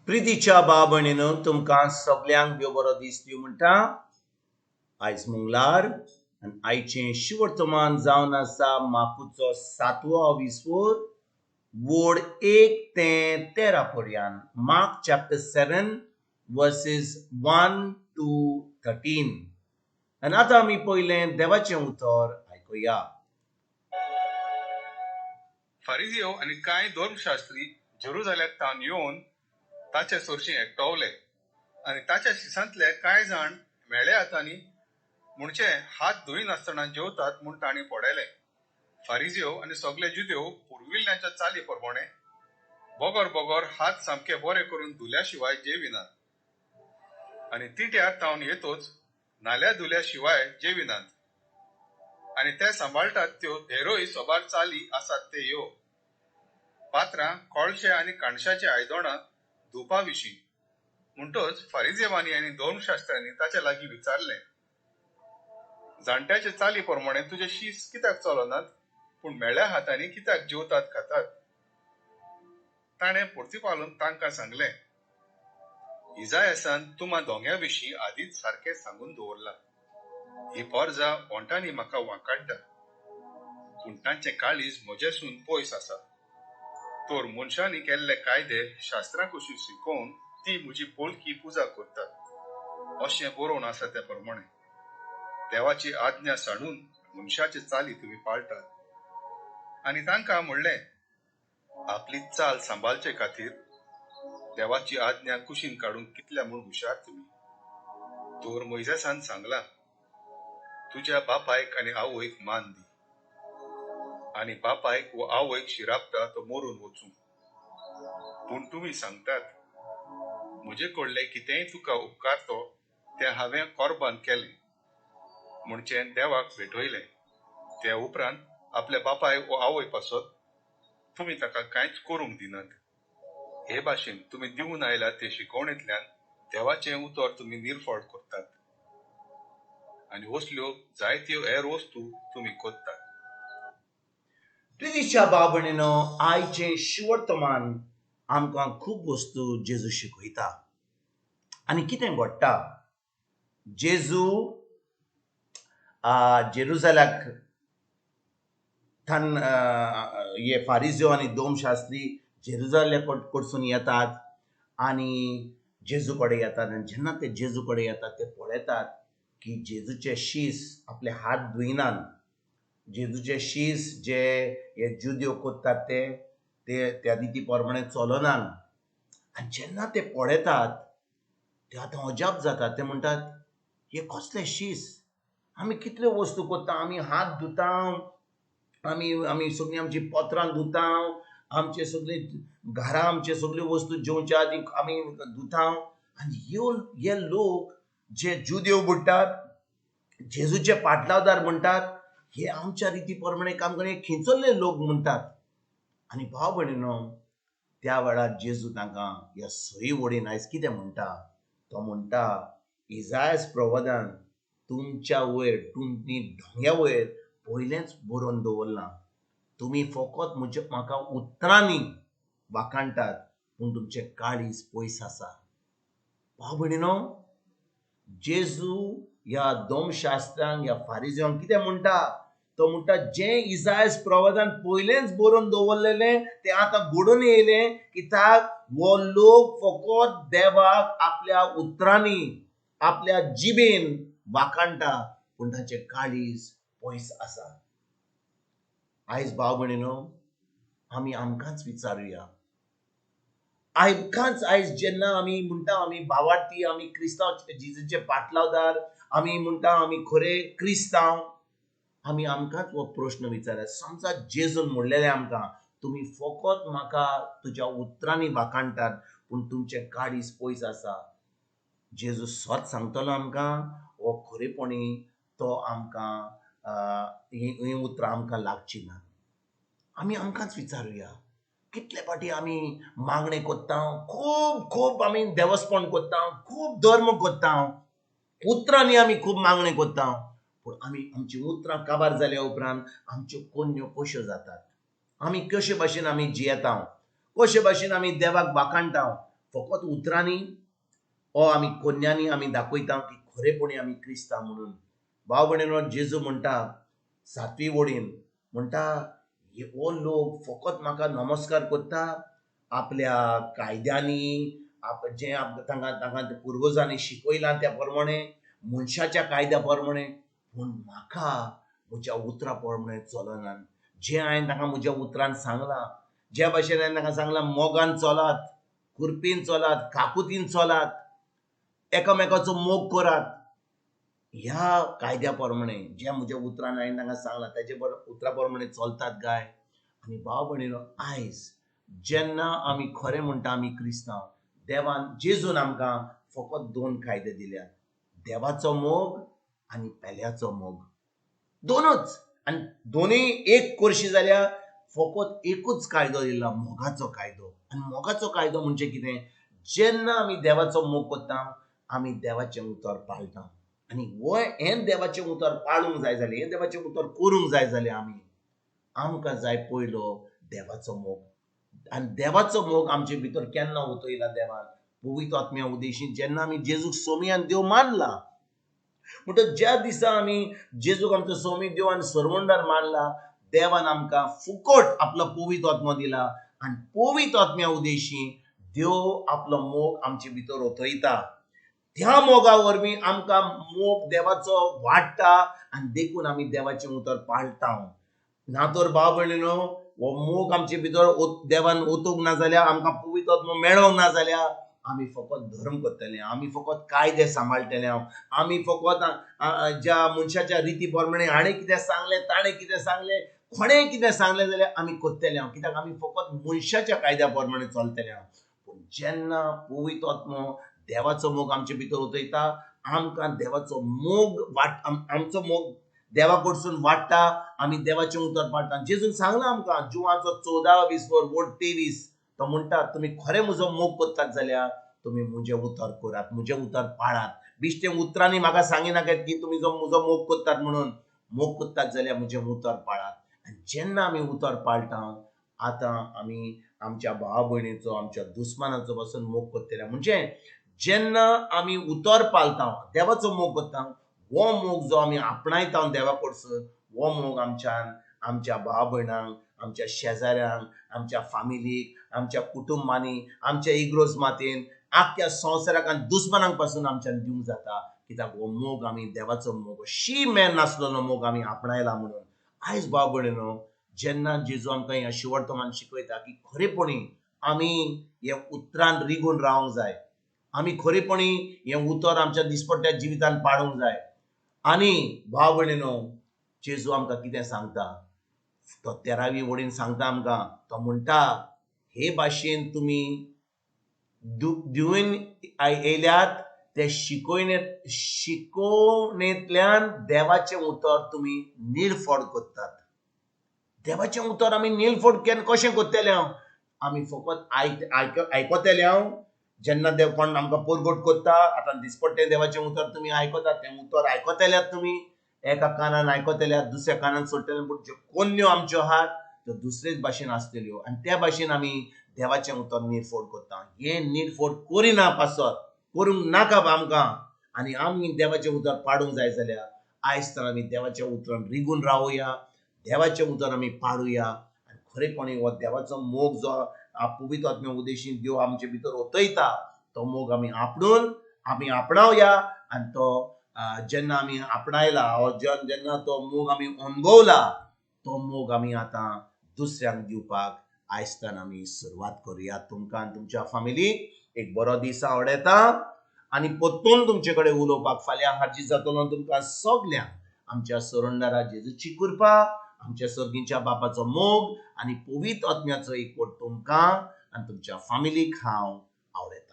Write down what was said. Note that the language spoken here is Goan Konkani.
प्रितीच्या भाव तुमकां सगल्यांक देव बरो दीस दिवं म्हणटा. आयज मंगळार आनी आयचें शिवर्तमान जावन आसा माकुचो सातवो विसवोर वोड 1 ते 13 पर्यंत. Mark chapter 7 verses 1 to 13. आनी आतां आमी पयलें देवाचें उतर आयकुया. फारिजियो आनी कांय धर्मशास्त्री जेरुजालेमाक तावन येवन ताचे सरशीं एकटवले आनी ताच्या शिसांतले कांय जाण म्हेळे हातांनी म्हणचे हात धुयनासतना जेवतात म्हूण तांणी पळयलें. फारिजियो आनी सगळे जुदेव पुर्विल्ल्यांच्या चाली प्रमाणे बगर बगर हात सामके बरे करून धुल्या शिवाय जेविनात आनी तिट्यार तावन येतोच नाल्या धुल्या शिवाय जेविनात आनी ते सांबाळटात त्यो हेरोय सोबार चाली आसात ते ह्यो पात्रां कोळशे आनी काणशाचे आयदोणां धुवपा विशीं. म्हणटच फारिजेवांनी आनी धर्मशास्त्र्यांनी ताच्या लागीं विचारलें, जाणट्याचे चाली प्रमाणे तुजे शीस कित्याक चलनात, पूण म्हेळ्या हातांनी कित्याक जेवतात खातात? ताणें प्रतिपालून तांकां सांगलें, इजायासान तुमा दोंग्या विशीं आदींच सारकें सांगून दवरलां, ही पोरजा ओंठांनी म्हाका वांकाडटा, पूण तांचें काळीज म्हजेसून पयस आसा. तर मनशांनी केल्ले कायदे शास्त्रां कशी शिकोवन ती म्हजी पोलकी पुजा करतात, अशें बरोवन आसा त्या प्रमाणे देवाची आज्ञा सांडून मनशाचे चाली तुमी पाळटात. आनी तांकां म्हणलें, आपली चाल सांबाळचे खातीर देवाची आज्ञा कुशीन काडूंक कितल्या म्हूण हुशार तुमी. तर मोयजेसान सांगलां, तुज्या बापायक आनी आवयक मान दी आनी बापायक वो आवयक शिरापता तो मरून वचूं. पूण तुमी सांगतात, म्हजे कडलें कितेंय तुका उपकारतो तें हांवें कोर्बान केलें, म्हणचे देवाक भेटयलें. त्या उपरांत आपल्या बापाय वो आवय पासत तुमी ताका कांयच करूंक दिनात. हे भाशेन तुमी दिवन आयला ते शिकवणेंतल्यान देवाचें उतर तुमी निर्फळ करतात आनी असल्यो जायत्यो हेर वस्तू तुमी करतात. प्रितीच्या भाव भयणीनो, आयचें शिवर्तमान आमकां खूब वस्तू जेजू शिकयता. आनी कितें घडटा, जेजू जेरुजाल्याक थान हे फारिज्यो आनी दोमशास्त्री जेरुजाल्या कडसून येतात आनी जेजू कडेन येतात. आनी जेन्ना ते जेजू कडेन येतात ते पळयतात की जेजूचे शीस आपले हात धुयनात, जेजूचे शीस जे हे जुद्यो करतात ते ते त्या रिती प्रमाणे चलनात. आनी जेन्ना ते पळयतात ते आतां अजाप जातात. ते म्हणटात, हे कसले शीस, आमी कितल्यो वस्तू करता, आमी हात धुता, आमी आमी सगळीं आमची पत्रां धुता, आमचे सगळीं घरां आमचे सगल्यो वस्तू जेवच्या आदी आमी धुता. आनी ह्यो हे लोक जे जुदेव म्हणटात, जेजूचे पाटलावदार म्हणटात, हे आमच्या रिती प्रमाणे काम करून खिंचल्ले लोक म्हणटात. आनी भाव भयणीनो, त्या वेळार जेजू तांकां ह्या सई वडीन आयज कितें म्हणटा, तो म्हणटा, इजायस प्रवादान तुमच्या वयर तुमची ढोंग्या वयर पयलेंच बरोवन दवरलां, तुमी फकत म्हजे म्हाका उतरांनी वाखाणटात, पूण तुमचें काळीज पयस आसा. भाव भयणीनो, जेजू ह्या दोमशास्त्रांक ह्या फारिज्यांक कितें म्हणटा, तो म्हणटा जें इजायस प्रवादान पयलेंच बरोवन दवरलेलें तें आतां घडून येयलें. कित्याक हो लोक फकत देवाक आपल्या उतरांनी आपल्या जिबेन वाखाणटा, पूण ताचें काळीज पयस आसा. आयज भाव भयणीनो, आमी आमकांच विचारुया, आमकांच आयज जेन्ना आमी म्हणटा आमी भावार्थी, आमी क्रिस्तांव, जेजूचे पाटलावदार, आमी म्हणटा आमी खरे क्रिस्तांव, आमी आमकांच हो प्रश्न विचारया. समजा जेजून म्हणलेलें आमकां, तुमी फकत म्हाका तुज्या उतरांनी वाखाणटात, पूण तुमचें काळीज पयस आसा. जेजू सत सांगतलो आमकां, हो खरेपणी तो आमकां हीं उतरां आमकां लागचीं ना. आमी आमकांच विचारुया, कितले फावटी आमी मागणें करता, खूब खूब आमी देवस्पण करता, खूब धर्म करता, उतरांनी आमी खूब मागणें करता, पूण आमी आमचीं उतरां काबार जाल्या उपरांत आमच्यो कोन्यो कश्यो जातात, आमी कशे भाशेन आमी जियेता, कशे भाशेन आमी देवाक वाखाणटा, फकत उतरांनी ओ आमी कोन्यांनी आमी दाखयता की खरेपणी आमी क्रिस्तांव म्हणून. भाव भयणीनो, जेजू म्हणटा सातवी वडीन म्हणटा, हो लोक फकत म्हाका नमस्कार करता आपल्या कायद्यांनी, जें तांकां तांकां पुर्वजांनी शिकयलां त्या प्रमाणे, मनशाच्या कायद्या प्रमाणे, पूण म्हाका म्हज्या उतरां प्रमाणे चलनात. जें हांवें तांकां म्हज्या उतरान सांगलां, ज्या भाशेन हांवें तांकां सांगलां, मोगान चलात, कृपेन चलात, काकुतीन चलात, एकामेकाचो मोग करात, ह्या कायद्या प्रमाणे ज्या म्हज्या उतरान हांवें तांकां सांगलां ताचे उतरा प्रमाणे चलतात काय. आनी भाव भयणीनो, आयज जेन्ना आमी खरें म्हणटा आमी क्रिस्तांव, देवान जेजून आमकां फकत दोन कायदे दिल्यात, देवाचो मोग आनी पेल्याचो मोग, दोनूच. आनी दोनूय एक करशी जाल्यार फकत एकूच कायदो दिला, मोगाचो कायदो. आनी मोगाचो कायदो म्हणजे कितें? जेन्ना आमी देवाचो मोग करता आमी देवाचें उतर पाळटा. आनी हो हें देवाचें उतर पाळूंक जाय जाल्यार, हें देवाचें उतर करूंक जाय जाल्यार आमी आमकां जाय पयलो देवाचो मोग. आनी देवाचो मोग आमचे भितर केन्ना उतयला देवान? पवित्र आत्म्या उदेशी जेन्ना आमी जेजूक सोमी आनी देव मानला. म्हणटकच ज्या दिसा आमी जेजूक आमचो सोमी देव आनी सरवंडार मानला, देवान आमकां फुकट आपलो पवित्र आत्मो दिला. आनी पवित्र आत्म्या उदेशी देव आपलो मोग आमचे भितर ओतयता. त्या मोगा वरवीं आमकां मोग देवाचो वाडटा आनी देखून आमी देवाचें उतर पाळटा. ना तर भाव भयणीनो, हो मोग आमचे भितर देवान ओतूंक ना जाल्यार, आमकां पवित्र आत्मो मेळोंक ना जाल्यार आमी फकत धर्म करतले, आमी फकत कायदे सांबाळटले, आमी फकत ज्या मनशाच्या रिती प्रमाणे हाणें कितें सांगलें, ताणें कितें सांगलें, कोणें कितें सांगलें जाल्यार आमी करतले. कित्याक आमी फकत मनशाच्या कायद्या प्रमाणे चलतले. पूण जेन्ना पवित्र आत्मो देवाचो मोग आमचे भितर उतयता, आमकां देवाचो मोग आमचो मोग देवा कडसून वाडटा, आमी देवाचें उतर पाळटा. जेजून सांगलां आमकां जुवाचो 14 वीस वड 23, तो म्हणटा तुमी खरें म्हजो मोग करतात जाल्यार तुमी म्हजें उतर करात, म्हजें उतर पाळात. बिश्टें उतरांनी म्हाका सांगिनाकात की तुमी जो म्हजो मोग करतात म्हणून, मोग करतात जाल्यार म्हजें उतर पाळात. आनी जेन्ना आमी उतर पाळटा, आतां आमी आमच्या भाव भयणीचो, आमच्या दुस्मानाचो पासून मोग करतले. म्हणजे जेन्ना आमी उतर पाळटा, देवाचो मोग करता, हो मोग जो आमी आपणायता देवा कडसून, हो मोग आमच्यान आमच्या भाव भयणांक, आमच्या शेजाऱ्यांक, आमच्या फामिलीक, आमच्या कुटुंबांनी, आमच्या इग्रोज मातेन, आख्ख्या संवसाराक आनी दुस्मानांक पासून आमच्यान दिवंक जाता. कित्याक हो मोग आमी देवाचो मोग, शी मेन नासलेलो मोग आमी आपणायला म्हणून. आयज भाव भयणीनो, जेन्ना जेजू आमकां ह्या शिवर्तमान शिकयता की खरेपणी आमी हे उतरान रिगून रावंक जाय, आमी खरेपणी हें उतर आमच्या दिसपट्ट्या जिवितान पाडूंक जाय. आनी भाव भयणीनो, जेजू आमकां कितें सांगता, तो 13वी वडीन सांगता आमकां, तो म्हणटा हे भाशेन तुमी दिवन येयल्यात ते शिकोवणेंतल्यान देवाचें उतर तुमी निरफोड करतात. देवाचें उतर आमी निरफोड केन्ना कशें करतले? आमी फकत आयकतले हांव जेन्ना देव कोण आमकां परगट करता. आतां दिसपट्टें देवाचें उतर तुमी आयकतात, तें उतर आयकतल्यात तुमी, एका कानान आयकतल्यात, दुसऱ्या कानान सोडटले, पूण ज्यो कोन्न्यो आमच्यो आहात त्यो दुसरेच भाशेन आसतल्यो. आनी त्या भाशेन आमी देवाचें उतर निरफोड करता. हें निरफोड करिना पासत, करूंक नाका आमकां. आनी आमी देवाचें उतर पाडूंक जाय जाल्यार आयज तर आमी देवाच्या उतरान रिगून रावया, देवाचें उतर आमी पाडुया. आनी खरेपणी हो देवाचो मोग जो पवित्र आत्म्या उदेशी देव आमचे भितर ओतयता, तो मोग आमी आपणून आमी आपणावया. आनी तो जेन्ना आमी आपणायला, जेन्ना तो मोग आमी अणभवला, तो मोग आमी आतां दुसऱ्यांक दिवपाक आयजतान आमी सुरवात करुया. तुमकां आनी तुमच्या फामिलीक एक बरो दीस आवडटा. आनी परतून तुमचे कडेन उलोवपाक फाल्यां हाजीर जातलो. तुमकां सगल्यांक आमच्या सरंडारा जेजूची कृपा, आमच्या सर्गीच्या बापाचो मोग आनी पवित्र आत्म्याचो एकवट तुमकां आनी तुमच्या फामिलीक हांव आवडटा.